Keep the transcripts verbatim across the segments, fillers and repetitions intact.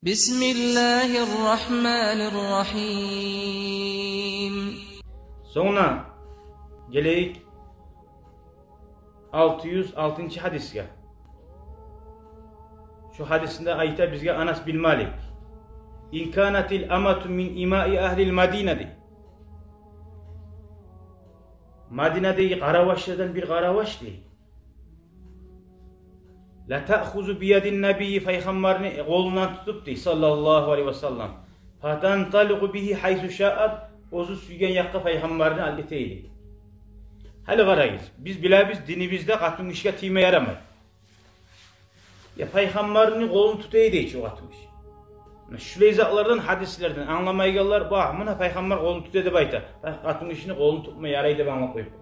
بسم الله الرحمن الرحيم. Сонг гелейик алты юз алтынчы гьадисге. Шу гьадисинде айта бизге Анас бин Малик: «إن كانت الأمة من إماء أهل المدينة», — дей. Мадинадагъы къаравашлардан бир къараваш, дей, «لتأخذ بيد النبي», пайхаммарны къолундан тутуп, дей, саллаллагьу алайгьи ва саллам, «فتنطلق به حيث شاءت», оьзю сюйген якъгъа пайхаммарны алып гете эди. Гьали къарагъыз, биз билебиз, динибизде къатынгишиге тийме ярамай. Я пайхаммарны къолун тута эди чи о къатынгиши. Муна шулай затлардан, гьадислерден англамайгъанлар, ба, муна пайхаммар къолун тута деп айта, къатынгишини къолун тутма ярай деп англап къоюп.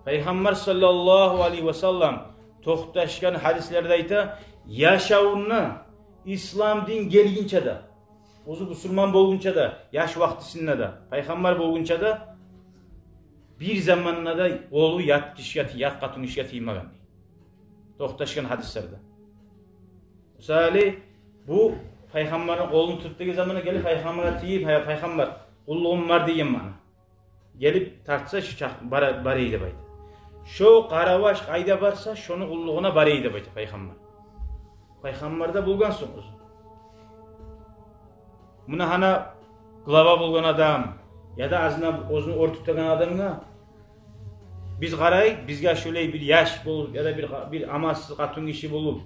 Пайхаммар саллаллагьу алайгьи ва саллам токъташгъан гьадислерде айта, яшавунда, ислам дин гелгинче де, оьзю бусурман болгъунча да, яш вакътисинде де, пайхаммар болгъунча да, бир заманда да къолу ят гишиге, ят къатынгишиге тиймеген, дей. Токъташгъан гьадислерде. Мисали, бу пайхаммарны къолун тутуп деген заманда гелип пайхаммаргъа тийип, гьай, пайхаммар, къуллугъум бар деген маъна. Гелип тартса, шу чакъ-, бара-, барай деп айта. Шо къараваш къайда барса, шону къуллугъуна барай деп айта пайхаммар. Пайхаммар да болгъан сонг оьзю. Муна гьана глава болгъан адам, яда азына оьзюн оьр тутагъан адамгъа биз къарайыкъ, бизге шолай бир яш болуп, яда бир, бир амалсыз къатынгиши болуп,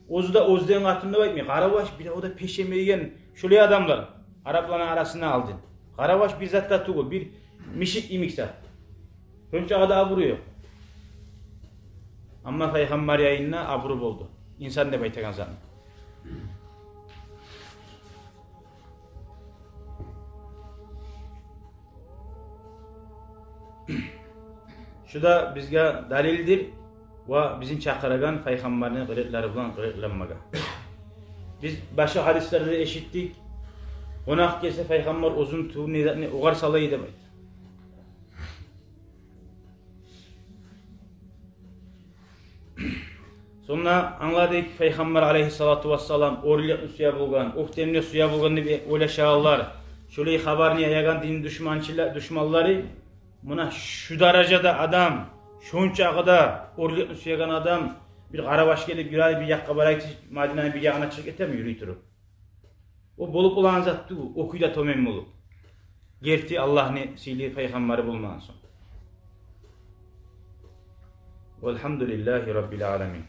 оьзю де оьзден къатын деп айтмай, къараваш бир о да пешемейген шолай адамлар арапланы арасында алдын. Къараваш бир зат да тюгюл, бир мишик йимик зат. Шончакъы да абуру ёкъ. Амма пайхаммар янында абуру болду. Инсан деп айтагъан затны. Шу да бизге далилдир ва бизин чакъырагъан пайхаммарны къылыкълары булан къылыкъланмагъа. Биз башгъа гьадислерде де эшитдик. Къонакъ гелсе, пайхаммар оьзюню тюбюне затны огъар сала эди деп айта. Сонг англадыкъ, пайхаммар алайгьиссалату вассалам оьрлюкню сюе болгъан, оьктемни сюе болгъан деп ойлашагъанлар. Шолай хабарны яягъан дин душманчыла-, душманлары, муна шу даражада адам, шончакъы да оьрлюкню сюеген адам, бир къараваш гелип, юрели бир якъгъа барайыкъ, Мадинаны бир ягъына чыгъып гетеми юрюй туруп? О болуп болагъан зат тюгюл, о кюйде тёбен болуп. Герти Аллагьны сыйлы пайхаммары болмагъан сонг. والحمد لله رب العالمين.